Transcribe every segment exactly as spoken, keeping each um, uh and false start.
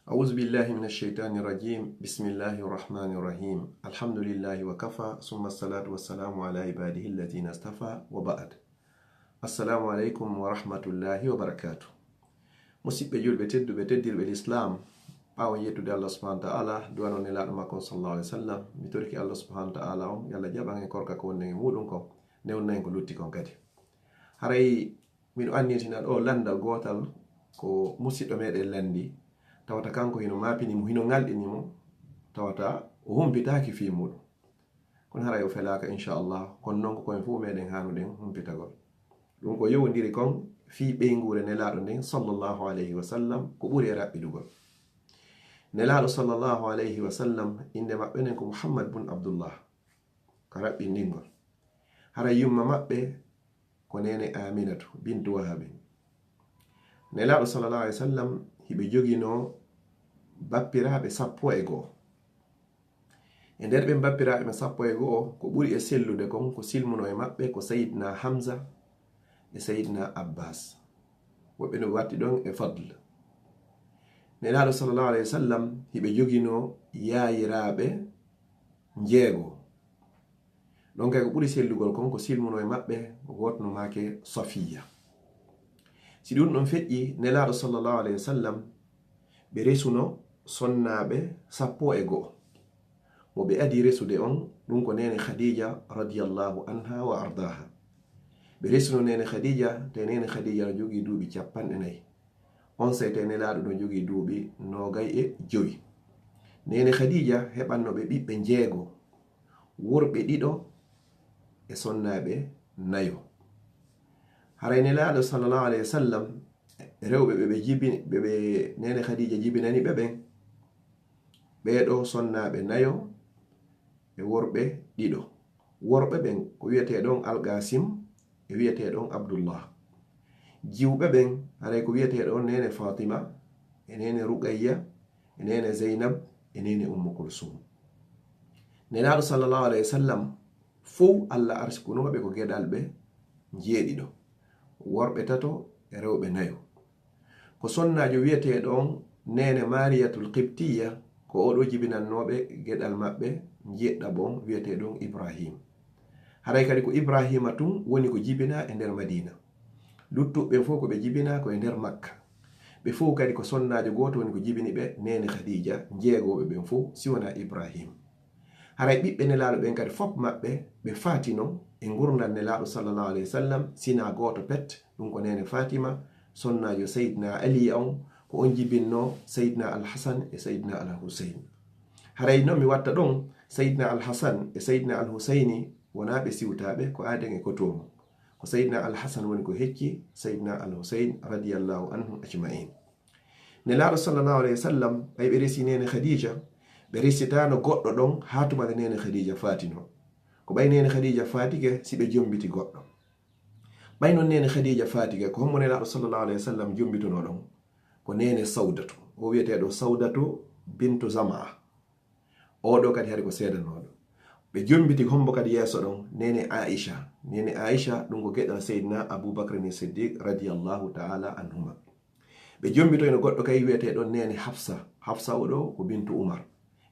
أعوذ بالله من الشيطان الرجيم. بسم الله الرحمن الرحيم. الحمد لله وكفى، ثم الصلاة والسلام على عباده الذين اصطفى، وبعد. السلام عليكم ورحمة الله وبركاته. Musidɓe julɓe tedduɓe, teddirɓe Lislaam, ɓaawo yettude Allah subhanahu wa ta'ala, du'ano Nelaaɗo makko sallallahu alaihi wasallam, mi torike Allah subhanahu wa ta'ala on, yo Allah jaɓan en korka ko wonnen e muɗum kon, newnan en ko lutti kon kadi. Haray miɗo annitina ɗo lanndal gootal ko musiɗɗo meɗen lanndi, tawata kanko hino maapini mo, hino ŋalɗini mo, tawata o humpitaaki fii muɗum. Kono haray o felaaka, inchallah, kono non ko koyen fof meɗen haanuɗen humpitagol. Ɗum ko yowondiri kon fii ɓeynguure Nelaaɗo nden, sallallahu alayhi wa sallam, ko ɓuri e raɓɓiɗugol. Nelaaɗo, sallallahu alayhi wa sallam, innde maɓɓe nden ko Muhammad bun Abdullah, ka raɓɓinɗingol. Haray yumma maɓɓe ko neene Aminatu bintu Wahabin. Nelaaɗo, sallallahu alayhi wa sallam, hiɓe joginoo bappiraaɓe sappo e go'o. E nder ɓen bappiraaɓe ɓen sappo e go'o, ko ɓuri e sellude kon, ko silmuno e maɓɓe, ko Sayyidina Hamza e Sayyidina Abbas. Woɓɓe no watti ɗon e Fadl. Nelaaɗo, sallallahu alayhi wa sallam, hiɓe joginoo yaayiraaɓe njeego. Ɗon kay ko ɓuri sellugol kon, ko silmuno e maɓɓe, ko gooto no maake Safiya. Si ɗum ɗon feƴƴi, Nelaaɗo, sallallahu alayhi wa sallam, ɓe resuno sonnaaɓe sappo e go'o. Mo ɓe adi resude on, ɗum ko neene Khadija, radiyallahu anha wa ardaha. Ɓe resuno neene Khadija, te neene Khadija no jogii duuɓi capanɗe nayi. Onsay te Nelaaɗo no jogii duuɓi noogay e jowi. Neene Khadija heɓanno ɓe ɓiɓɓe njeego, worɓe ɗiɗo e sonnaaɓe nayo. Haray Nelaaɗo, sallallahu alayhi wa sallam, rewɓe ɓe ɓe jibi-, ɓe ɓe neene Khadija jibinani ɓe ɓen, ɓee ɗoo sonnaaɓe nayo e worɓe ɗiɗo. Worɓe ɓen ko wi'etee ɗon Al-Qasim e wi'etee ɗon Abdullah. Jiwɓe ɓen, haray ko wi'etee ɗon neene Fatima, e neene Ruqayya, e neene Zainab, e neene Ummu Kulsum. Nelaaɗo, sallallahu alayhi wa sallam, fow Allah arsikunoo ɓe ko geɗalɓe njeeɗiɗo, worɓe tato e rewɓe nayo. Ko sonnaajo wi'eteeɗo on neene Mariyatul Qibtiyya, ko oo ɗoo jibinannooɓe geɗal maɓɓe njeeɗiɗaɓo on wi'eteeɗo on Ibrahim. Haray kadi ko Ibrahima tun woni ko jibinaa e nder Madiina. Luttuɓe ɓen fow ko ɓe jibinaa ko e nder Makka. Ɓe fow kadi ko sonnaajo gooto woni ko jibini ɓe, neene Khadija, njeegooɓe ɓen fow, si wonaa Ibrahim. Haray ɓiɓɓe Nelaaɗo ɓen kadi fof maɓɓe, ɓe faatino e ngurndan Nelaaɗo sallallahu alayhi wa sallam, sinaa gooto pet, ɗum ko neene Fatima, sonnaajo Sayyidina Aliya on, ko on jibinnoo Sayyidina Al Hasan e Sayyidina Al Husayn. Haray no mi watta ɗon, Sayyidina Al Hasan e Sayyidina Al Husayni wonaa ɓe siwtaaɓe, ko aaden e kotoomu. Ko Sayyidina Al Hasan woni ko hecci Sayyidina Al Husayn radiyallahu anhum ajma'in. Nelaaɗo sallallahu alayhi wa sallam, ɓay ɓe resi neene Khadija, ɓe resitaano goɗɗo ɗon haa tuma nde neene Khadija faatino. Ko ɓay neene Khadija faatike si ɓe jombiti goɗɗo. Ɓay non neene Khadija faatike, ko hommo Nelaaɗo sallallahu alayhi wa sallam jombitunoo ɗon? Ko neene Sawdatu. O wi'eteeɗo Sawdatu bintu Zama'a. Oo ɗoo kadi hari ko seedanooɗo. Ɓe jombiti hombo kadi yeeso ɗon? Neene Aisha. Neene Aisha, ɗum ko geɗal Seydina Abu Bakr ni Siddiq radiyallahu ta'ala anhuma. Ɓe jombitoyno goɗɗo kay wi'eteeɗo neene Hafsa. Hafsa oo ɗoo ko bintu Umar.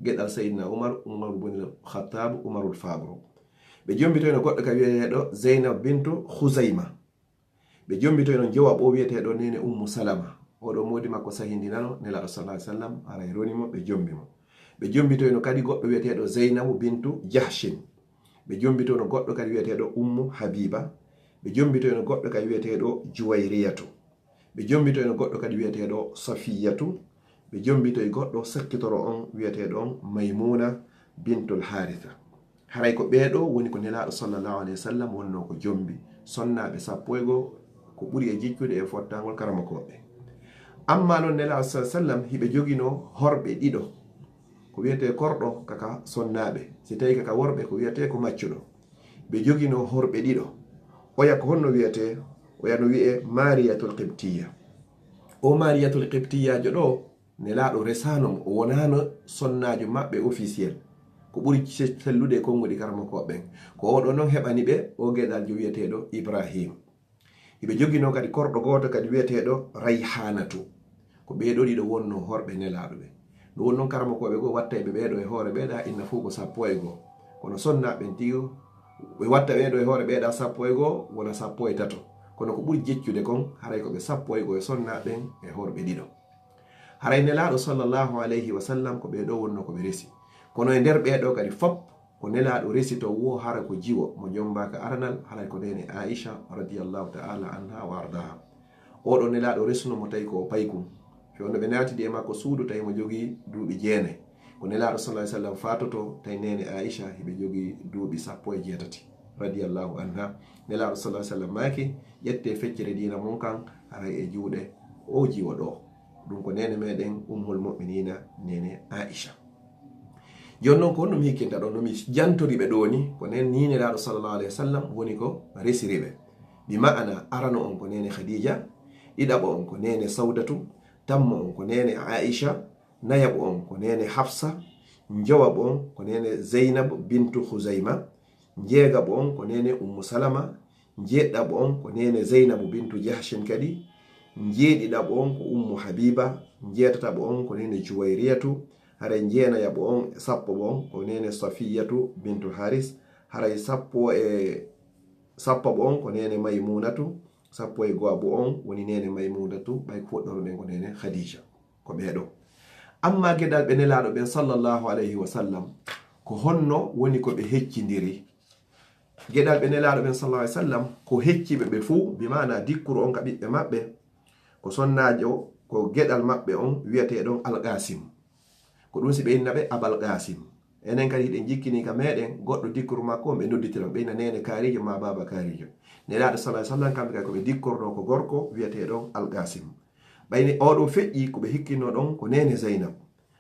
Geɗal Seydina Umar, Umar bin Khattab, Umarul Faaruq. Ɓe jombitoyno goɗɗo kay wi'eteeɗo Zeynab bintu Khuzayma. Ɓe jombitoyno jowab oo wi'eteeɗo neene Ummu Salama. Oo ɗoo moodi makko sahindinano Nelaaɗo sallallahu alaihi wasallam, haray roni mo, ɓe jombi mo. Ɓe jombitoyno kadi goɗɗo wi'eteeɗo Zeynabu bintu Jahshin. Ɓe jombitoyno goɗɗo kadi wi'eteeɗo Ummu Habiba. Ɓe jombitoyno goɗɗo kadi wi'eteeɗo Juwayriyatu. Ɓe jombitoyno goɗɗo kadi wi'eteeɗo Safiyatu. Ɓe jombitoy goɗɗo sakkitoro on wi'eteeɗo on Maymuna bintul Haritha. Haray ko ɓee ɗoo woni ko Nelaaɗo sallallahu alaihi wasallam wonnoo ko jombi, sonnaaɓe sappo e go'o, ko ɓuri e jiccude e fottangol karamokooɓe. Amma non Nelaaɗo sallallahu alaihi wasallam hiɓe joginoo horɓe ɗiɗo, ko wi'etee korɗo kaka sonnaaɓe, si tawi kaka worɓe ko wi'etee ko maccuɗo. Ɓe joginoo horɓe ɗiɗo. Oya ko honno wi'etee? Oya no wi'ee Mariyatul Qibtiyya. O Mariyatul Qibtiyyaajo ɗoo, Nelaaɗo resaano mo, o wonaano sonnaajo maɓɓe officiel. Ko ɓuri se-, sellude e konguɗi karamokooɓe ɓen. Ko oo ɗoo non heɓani ɓe oo geɗaljo wi'eteeɗo Ibrahim. Hiɓe joginoo kadi korɗo gooto kadi wi'eteeɗo Rayhanatu. Ko ɓee ɗoo ɗiɗo wonno horɓe Nelaaɗo ɓe. Ɗum woni noon karamokooɓe goo watta ɓe ɓee ɗoo e hoore ɓee ɗaa inna fof ko sappo e goo. Kono sonnaaɓe ɓen tigi ɓe watta ɓee ɗoo e hoore ɓee ɗaa sappo e goo wona sappo e tato. Kono ko ɓuri jeccude kon haray ko ɓe sappo e goo e sonnaaɓe ɓen e horɓe ɗiɗo. Haray Nelaaɗo sallallahu alayhi wa sallam ko ɓee ɗoo wonno ko ɓe resi. Kono e nder ɓee ɗoo kadi fop ko Nelaaɗo resi to woo hara ko jiwo mo jombaaka aranal haray ko neene Aisha radiyallahu ta'ala anha wa ardaha. Oo ɗoo Nelaaɗo resuno mo tawi ko o paykun. Fewndo ɓe naatidi e makko suudu tawi mo jogii duuɓi jeenay. Ko Nelaaɗo sallallahu alayhi wa sallam faatoto tawi neene Aisha hiɓe jogii duuɓi sappo e jeetati radiyallahu anha. Nelaaɗo sallallahu alayhi wa sallam maaki, ƴettee feccere diina mon kan haray e juuɗe oo jiwo ɗoo. Ɗum ko neene meɗen Ummul Mu'miniina neene Aisha. Jooni noon ko honno mi hikkinta ɗon no mi jantori ɓe ɗoo ni ko nen ni Nelaaɗo sallallahu alayhi wa sallam woni ko resiri ɓe. Bi ma'ana arano on ko neene Khadija, ɗiɗaɓo on ko neene Sawdatu, tammo on ko neene Aisha, nayaɓo on ko neene Hafsa, njowaɓo on ko neene Zainab bintu Khuzayma, njeegaɓo on ko neene Ummu Salama, njeeɗɗaɓo on ko neene Zeynabu bintu Jahshin kadi, njeeɗiɗaɓo on ko Ummu Habiba, njeetataɓo on ko neene Juwayriyatu, haray njeenayaɓo on e sappoɓo on ko neene Safiyatu bintu Haris, haray sappo e sappoɓo on ko neene Maymunatu, sappo e go'aɓo on woni neene Maymunatu, ɓay ko woɗɗono ɗen ko neene Khadija. Ko ɓee ɗoo. Amma geɗal ɓe Nelaaɗo ɓen sallallahu alayhi wa sallam, ko honno woni ko ɓe heccindiri? Geɗal ɓe Nelaaɗo ɓen sallallahu alayhi wa sallam, ko hecci ɓe ɓe fuu, bi maana dikkuru on ka ɓiɓɓe maɓɓe, ko sonnaajo, ko geɗal maɓɓe on wi'eteeɗon Al Qasim. Ko ɗum si ɓe inna ɓe Abal Qasim. Enen kadi hiɗen jikkini ka meɗen goɗɗo dikkuru makko on ɓe nodditiron, ɓe inna neene Kaarijo maa baaba Kaarijo. Nelaaɗo sallallahu alayhi wa sallam kamɓe kadi ko ɓe dikkornoo ko gorko wi'eteeɗon Al Qasim. Ɓay ni oo ɗoo feƴƴi ko ɓe hikkinno ɗon ko neene Zainab.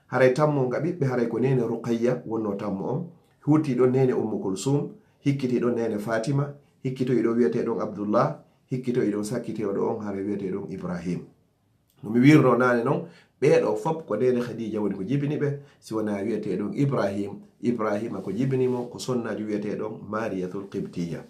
Haray tammo nga ɓiɓɓe haray ko neene Ruqayya wonno tammo on. Huuti ɗon neene Ummu Kulsum, hikkiti ɗon neene Fatima, hikkitoyi ɗon wi'etee ɗon Abdullah, hikkitoyi ɗon sakkitooɗo on haray wi'etee ɗon Ibrahim. No mi wiirno naane non, ɓee ɗoo fop ko neene Khadija woni ko jibini ɓe, si wonaa wi'etee ɗon Ibrahim, Ibrahima ko jibini mo ko sonnaajo wi'etee ɗon Mariyatul Qibtiyya.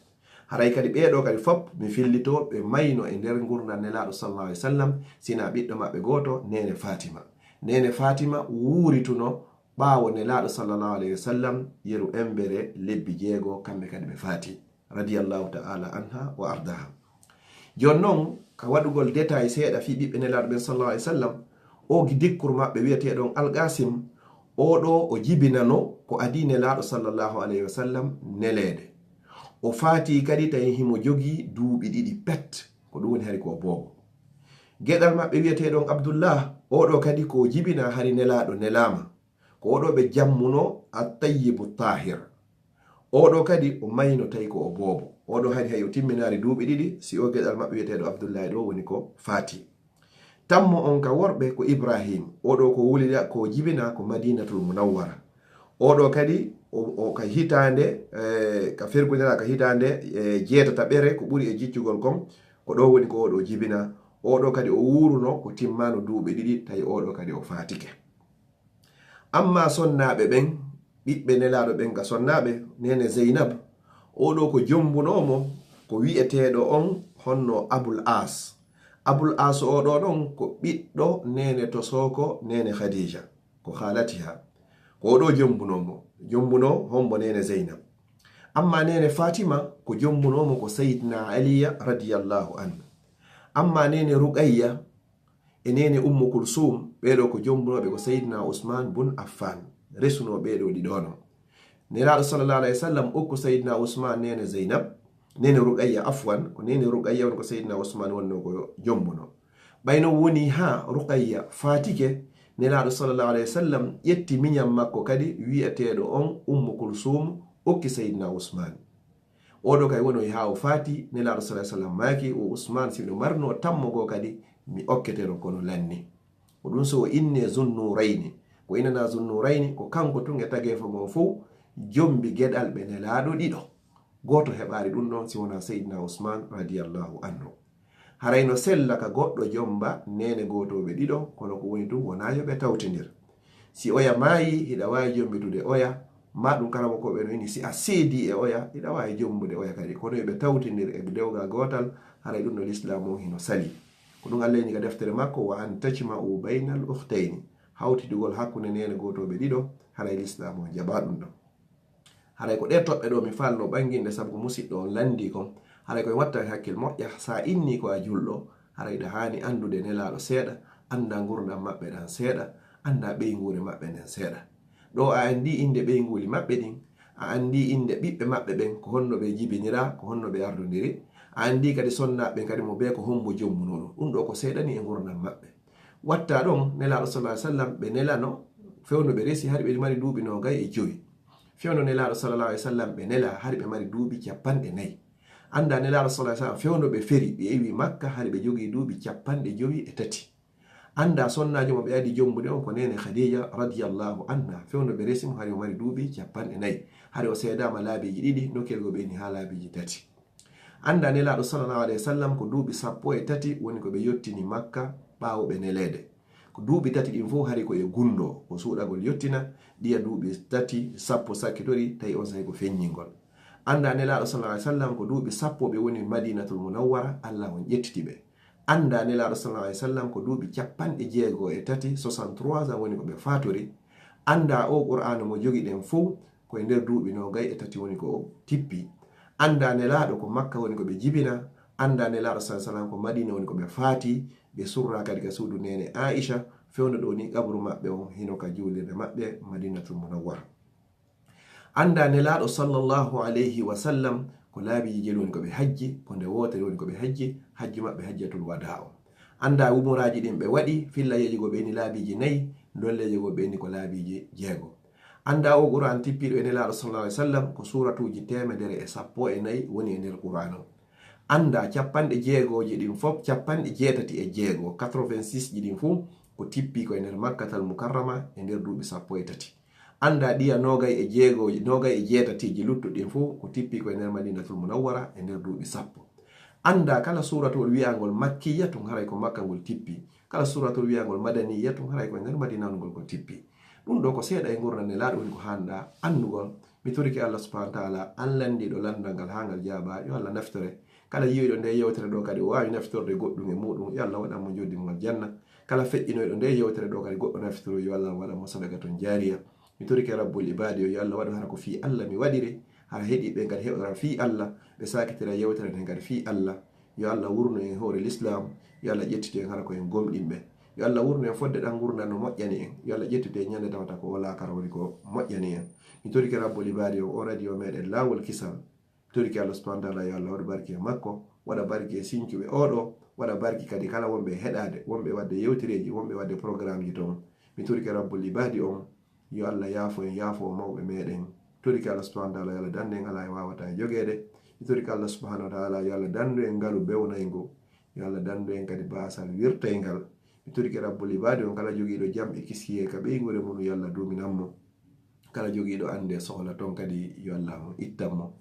Haray kadi ɓee ɗoo kadi fop mi fillito ɓe mayno e nder ngurndan Nelaaɗo sallallahu alayhi wa sallam, sinaa ɓiɗɗo maɓɓe gooto, neene Fatima. Neene Fatima wuurituno ɓaawo Nelaaɗo sallallahu alayhi wa sallam yeru embere lebbi jeego, kamɓe kadi ɓe faati, radiyallahu ta'ala anha wa ardaha. Jooni non, ka waɗugol détail seeɗa fii ɓiɓɓe Nelaaɗo ɓen sallallahu alayhi wa sallam, oo gi dikkuru maɓɓe wi'eteeɗon Al Qasim, oo ɗoo o jibinano ko adii Nelaaɗo sallallahu alayhi wa sallam neleede. O faatii kadi tawi himo jogii duuɓi ɗiɗi pet, ko ɗum woni hari ko o boobo. Geɗal maɓɓe wi'eteeɗon Abdullah, oo ɗoo kadi ko o jibinaa hari Nelaaɗo nelaama. Ko oo ɗoo ɓe jammunoo At-Tayyibu Tahir. Oo ɗoo kadi o mayno tawi ko o boobo. Oo ɗoo hari hay o timminaali duuɓi ɗiɗi, si oo geɗal maɓɓe wi'eteeɗo Abdullahi ɗoo woni ko faati. Tammo on ka worɓe ko Ibrahim. Oo ɗoo ko wulida, ko jibinaa ko Madinatul Munawwara. Oo ɗoo kadi o, o ka hitaande, eh, ka fergundira ka hitaande, eh, jeetataɓere, ko ɓuri e jiccugol kon, ko ɗoo woni ko oo ɗoo jibinaa. Oo ɗoo kadi o wuuruno ko timmaano duuɓi ɗiɗi, tawi oo ɗoo kadi o faatike. Amma sonnaaɓe ɓen, ɓiɓɓe Nelaaɗo ɓen ka sonnaaɓe, neene Zeynab, oo ɗoo ko jommbunoo mo ko wi'eteeɗo on honno Abul As. Abul As oo ɗoo ɗon ko ɓiɗɗo neene Tosooko, neene Khadija, ko khaalatiha. Ko oo ɗoo jommbunoo mo. Jommbunoo hombo? Neene Zeynab. Amma neene Fatima ko jommbunoo mo ko Sayyidina Aliya radiyallahu anhu. Amma neene Ruqayya e neene Ummu Kulsum, ɓee ɗoo ko jommbunooɓe ko Sayyidina Usman bun Affan. Resunoo ɓee ɗoo ɗiɗo non. Nelaaɗo sallallahu alayhi wa sallam okku Sayyidina Usman neene Zeynab, neene Ruqayya, afwan, ko neene Ruqayya woni ko Sayyidina Usman wonnoo ko jommbuno. Ɓay non woni haa Ruqayya faatike, Nelaaɗo sallallahu alayhi wa sallam ƴetti miñan makko kadi wi'eteeɗo on Ummu Kulsum okki Sayyidina Usman. Oo ɗoo kay wonoyi haa o faati, Nelaaɗo sallallahu alayhi wa sallam maaki, o Usman, si miɗo marnoo tammo goo kadi, mi okkete no kono lanni. Ko ɗum so o innee Zunnurayni. Ko innanaa Zunnurayni, ko kanko tun e tageefo ngon fow jommbi geɗal ɓe Nelaaɗo ɗiɗo. Gooto heɓaali ɗum ɗon si wonaa Sayyidina Usman radiyallahu anhu. Haray no sella ka goɗɗo jommba neene gootooɓe ɗiɗo, kono ko woni tun wonaa yo ɓe tawtindir. Si oya maayi, hiɗa waawi jommbitude oya, maa ɗum karamokooɓe no inni, si a seedii e oya, hiɗa waawi jommbude oya kadi. Kono yo ɓe tawtindir e dewgal gootal, haray ɗum no Lislaamu on hino salii. Ko ɗum Allah inni ka deftere makko, "Wa an tajma'u baynal ukhtayni." Hawtidugol hakkunde neene gootooɓe ɗiɗo, haray Lislaam on jaɓaa ɗum ɗon. Haray ko ɗee toɓɓe ɗoo mi faalno ɓannginde, sabu ko musiɗɗo on lanndii kon. Haray ko e watta e hakkil moƴƴa, so a innii ko a julɗo, haray ɗa haani anndude Nelaaɗo seeɗa, annda ngurndan maɓɓe ɗan seeɗa, annda ɓeynguure maɓɓe nden seeɗa. Ɗoo a anndii innde ɓeynguuli maɓɓe ɗin, a anndii innde ɓiɓɓe maɓɓe ɓen, ko honno ɓe jibiniraa, ko honno ɓe ardondiri, a anndii kadi sonnaaɓe ɓen kadi mo bee ko hombo jommunoo ɗum. Ɗum ɗoo ko seeɗa nii e ngurndan maɓɓe. Watta ɗon, Nelaaɗo sallallahu alaihi wasallam ɓe nelano, fewndo ɓe resi hari ɓe mari duuɓi noogay e jowi. Fewndo Nelaaɗo sallallahu alaihi wasallam ɓe nela hari ɓe mari duuɓi cappanɗe nayi. Annda Nelaaɗo sallallahu alaihi wasallam fewndo ɓe feri, ɓe iwi Makka hari ɓe jogii duuɓi cappanɗe jowi e tati. Annda sonnaajo mo ɓe adi jombude on ko neene Khadija radiyallahu anha, fewndo ɓe resi mo hari o mari duuɓi cappanɗe nayi. Hari o seedaama laabiiji ɗiɗi, nokkel goo ɓe inni haa laabiiji tati. Annda Nelaaɗo sallallahu alaihi wasallam ko duuɓi sappo e tati woni ko ɓe yottini Makka ɓaawo ɓe neleede. Ko duuɓi tati ɗin fof hari ko e gunndoo, ko suuɗagol yottina, ɗiya duuɓi tati, sappo sakkitori, tawi on saa'i ko feññingol. Annda Nelaaɗo sallallahu alaihi wasallam ko duuɓi sappo ɓe woni Madinatul Munawwara, Allah on ƴettiti ɓe. Annda Nelaaɗo sallallahu alaihi wasallam ko duuɓi cappanɗe jeego e tati, soixante-trois ans, woni ko ɓe faatori. Annda o Qur'aanu mo jogiɗen fof ko e nder duuɓi noogay e tati woni ko o tippi. Annda Nelaaɗo ko Makka woni ko ɓe jibina. Annda Nelaaɗo sallallahu alaihi wasallam ko Madina woni ko ɓe faati. Ɓe surra kadi ka suudu neene Aisha, fewndo ɗoo ni qabru maɓɓe on hino ka juulirde maɓɓe Madinatul Munawwara. Annda Nelaaɗo sallallahu alaihi wasallam ko laabiiji jelu woni ko ɓe hajji, ko nde wootere woni ko ɓe hajji, hajji maɓɓe hajjatul wadaa on. Annda umuraaji ɗin ɓe waɗi, fillayeeji goo ɓe inni laabiiji nayi, ndolleeji goo ɓe inni ko laabiiji jeego. Annda o Qur'aan tippiiɗo e Nelaaɗo sallallahu alaihi wasallam ko suuratuuji teemedere e sappo e nayi woni e nder Qur'aan on. Annda cappanɗe jeegooji ɗin fof, cappanɗe jeetati e jeego, quatre-vingt-six ji ɗin fof ko tippi ko e nder Makkatal Mukarrama e nder duuɓi sappo e tati. Annda ɗiya noogay e jeegooji, noogay e jeetatiiji luttuɗi ɗin fof ko tippi ko e nder Madinatul Munawwara e nder duuɓi sappo. Annda kala suuratul wi'angol makkiyya tun haray ko Makka ngol tippi. Kala suuratul wi'angol madaniyya tun haray ko e nder Madina ngol ko tippi. Ɗum ɗoo ko seeɗa e ngurndan Nelaaɗo woni ko haanɗa anndugol. Mi torike Allah subhanahu wa ta'ala, an lanndiiɗo lanndal ngal haa ngal jaabaa, yo Allah naftore. Kala yi'oyɗo nde yewtere ɗoo kadi o waawi naftorde goɗɗum e muɗum, yo Allah waɗan mo njoddingol aljanna. Kala feƴƴinoyɗo nde yewtere ɗoo kadi goɗɗo naftoro, yo Allah waɗan mo sadaqatun jaariya. Mi torike Rabbul Ibaadi o, yo Allah waɗu hara ko fii Allah mi waɗiri, hara heɗiiɓe kadi heɓora fii Allah, ɓe saakitira yewtere nden kadi fii Allah. Yo Allah wurnu en hoore Lislaam, yo Allah ƴettitu en hara ko en gomɗinɓe. Yo Allah wurnu en fodde ɗan ngurndan no moƴƴani en, yo Allah ƴettitu en ñande tawata ko o laakara woni ko moƴƴani en. Mi torike Rabbul Ibaadi o, o radio meɗen Laawol Kisal. Mi torike Allah subhanahu wa ta'ala yo Allah waɗu barke e makko, waɗa barke e sincuɓe oɗo, waɗa barke kadi kala wonɓe e heɗaade, wonɓe waɗde yewtereeji, wonɓe waɗde programmeji toon. Mi torike Rabbul Ibaadi on, yo Allah yaafo en, yaafo mawɓe meɗen. Mi torike Allah subhanahu wa ta'ala yo Allah dandu en alaa e waawata e jogeede. Mi torike Allah subhanahu wa ta'ala yo Allah dandu en ngalu bewnayngu. Yo Allah dandu en kadi baasal wirtayngal. Mi torike Rabbul Ibaadi on kala jogiiɗo jam e kisiyee ka ɓeynguure mum, yo Allah duuminan mo. Kala jogiiɗo annde sohla toon kadi yo Allah on ittan mo.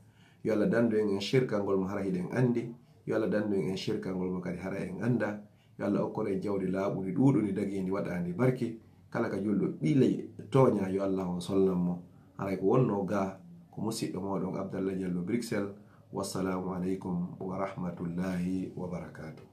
Yo Allah dandu en en shirkangol mo hara hiɗen anndi. Yo Allah dandu en en shirkangol mo kadi hara en annda. Yo Allah okkor en jawdi laaɓundi ɗuuɗundi dagiindi waɗaandi barki. Kala ka julɗo ɓilay tooña yo Allah on solnan mo. Haray ko wonno ga ko musiɗɗo moɗon Abdallah Diallo Bruxelles. Wassalamu aleykum wa rahmatullahi wa barakatuh.